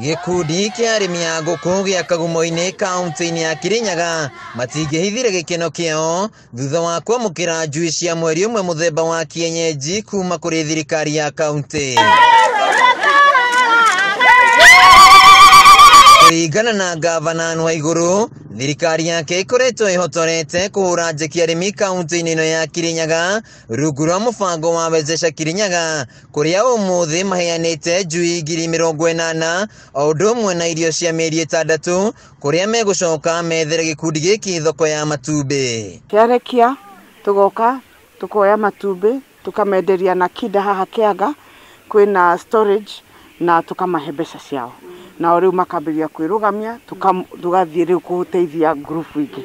Gĩkundi kĩa arĩmi a ngũkũ gĩa Kagumo-inĩ kaunti-inĩ ya Kirinyaga matingĩhithire gĩkeno kĩao thutha wa kwamũkĩra njui cia mweri ũmwe mũthemba wa kienyeji kuma kũrĩ thirikari ya kaunti. Kũringana na gavana Waiguru, thirikari yake ĩkoretwo ĩhotorete kũhũra njeki arĩmi kaunti-inĩ ĩno ya Kirinyaga rungu rwa mũbango wa Wezesha Kirinyaga kũrĩa ũmũthĩ maheanĩte njui 80,000 o ũndũ ũmwe na irio cia mĩeri 6 kũrĩa megũcoka methere gĩkundi gĩkĩ thoko ya matumbĩ. Kĩarekia tũgoka tũkoya matumbĩ tũkamenderia na kinda haha Kĩanga kwĩna storage na tũkamahe mbeca ciao. Na rĩu makambĩrĩria kwĩrũgamia tũgathiĩ rĩu kũteithia ngurubu ingĩ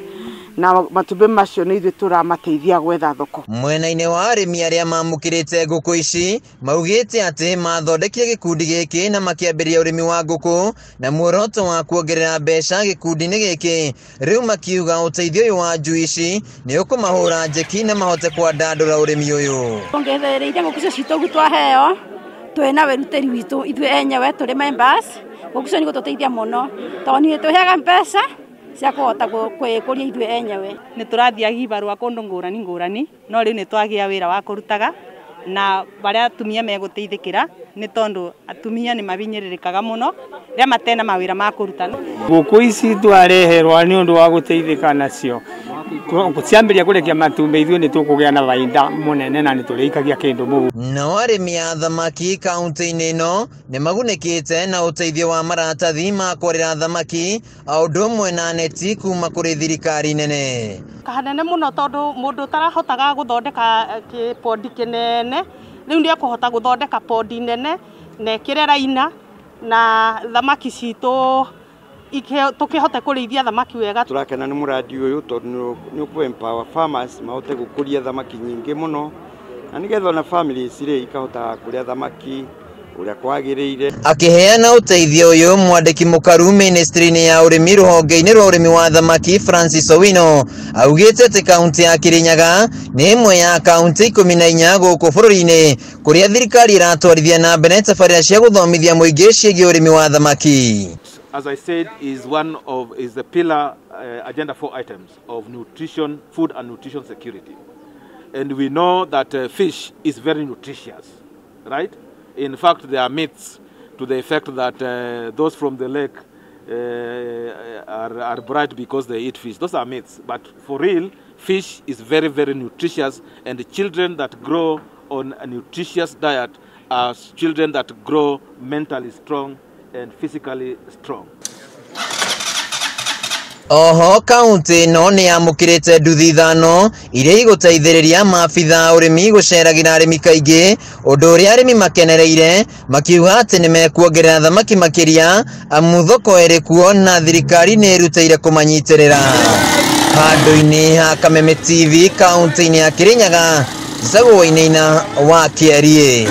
na matumbĩ macio nĩ ithuĩ tũramateithia gwetha thoko. Mwena-inĩ wa arĩmi arĩa mamũkĩrĩte ngũkũ ici maugĩte atĩ mathondekire gĩkundi gĩkĩ na makĩambĩrĩria ũrĩmi wa ngũkũ na muoroto wa kuongerera mbeca gĩkundi-inĩ gĩkĩ. Rĩu makiuga ũteithio ũyũ wa njui ici nĩ ũkũmahũra njeki na mahote kwandandũra ũrĩmi ũyũ. Ongereire ngũkũ icio citũ ũguo twaheo twĩna wĩrutĩri witũ ithuĩ enyewe tũrĩ members. Ngũkũ icio nĩ igũtũteithia mũno tondũ nĩ ĩtũheaga mbeca cia kũhota kwĩkũria ithuĩ enyewe. Nĩ tũrathiaga ibarũa kũndũ ngũrani ngũrani no rĩu nĩ twagĩa wĩra wa kũrutaga na barĩa atumia megũteithĩkĩra nĩ tondũ atumia nĩ mabinyĩrĩrĩkaga mũno rĩrĩa matena mawĩra ma kũruta. Ngũkũ ici twareherwa nĩ ũndũ wa gũteithĩka nacio ciambĩrĩria kũrekia matumbĩ ithuĩ nĩ tũkũgĩa na bainda mũnene na nĩ tũrĩikagia kĩndũ mũhu. Nao arĩmi a thamaki kaunti-inĩ ĩno nĩ magunĩkĩte na ũteithio wa maratathi ma kwarĩra thamaki o ũndũ ũmwe na neti kuma kũrĩ thirikari nene. Hanene mũno tondũ mũndũ ũtarahotaga gũthondeka kĩpondi kĩnene rĩu nĩ ekũhota gũthondeka pondi nene na ĩkĩre raina na thamaki citũ tukihote kũrĩithia thamaki wega. Tũrakena nĩ mũradi ũyũ tondũ nĩ ũkũ empower farmers mahote gũkũria thamaki nyingĩ mũno na nĩgetha ona families rĩ ikahota kũrĩa thamaki ũrĩa kwagĩrĩire. Akĩheana ũteithio ũyũ mwandĩki mũkaru ministry-inĩ ya ũrĩmi rũhonge-inĩ rwa ũrĩmi wa thamaki Francis Owino augĩte atĩ kaunti ya Kirinyaga nĩ ĩmwe ya kaunti 14 gũkũ bũrũri-inĩ kũrĩa thirikari ĩratwarithia na mbere tabarĩra cia gũthomithia mũingĩ ciĩgiĩ ũrĩmi wa thamaki. As I said, is is the pillar agenda 4 items of nutrition, food and nutrition security. And we know that fish is very nutritious, right? In fact, there are myths to the effect that those from the lake are bright because they eat fish. Those are myths. But for real, fish is very, very nutritious, and the children that grow on a nutritious diet are children that grow mentally strong and physically strong. Oho kaunti ĩno nĩ yamũkĩrĩte nduthi 5 iria igũteithĩrĩria maabitha ũrĩmi gũceragĩra arĩmi kaingĩ ũndũ ũrĩa arĩmi makenereire makiuga atĩ nĩ mekuongerera thamaki makĩria amu thoko ĩrĩ kuo na thirikari nĩ ĩrutĩire kũmanyitĩrĩra. Handũ-inĩ ha Kameme TV kaunti-inĩ ya Kirinyaga, Njĩtagwo Wainaina wa Kĩariĩ.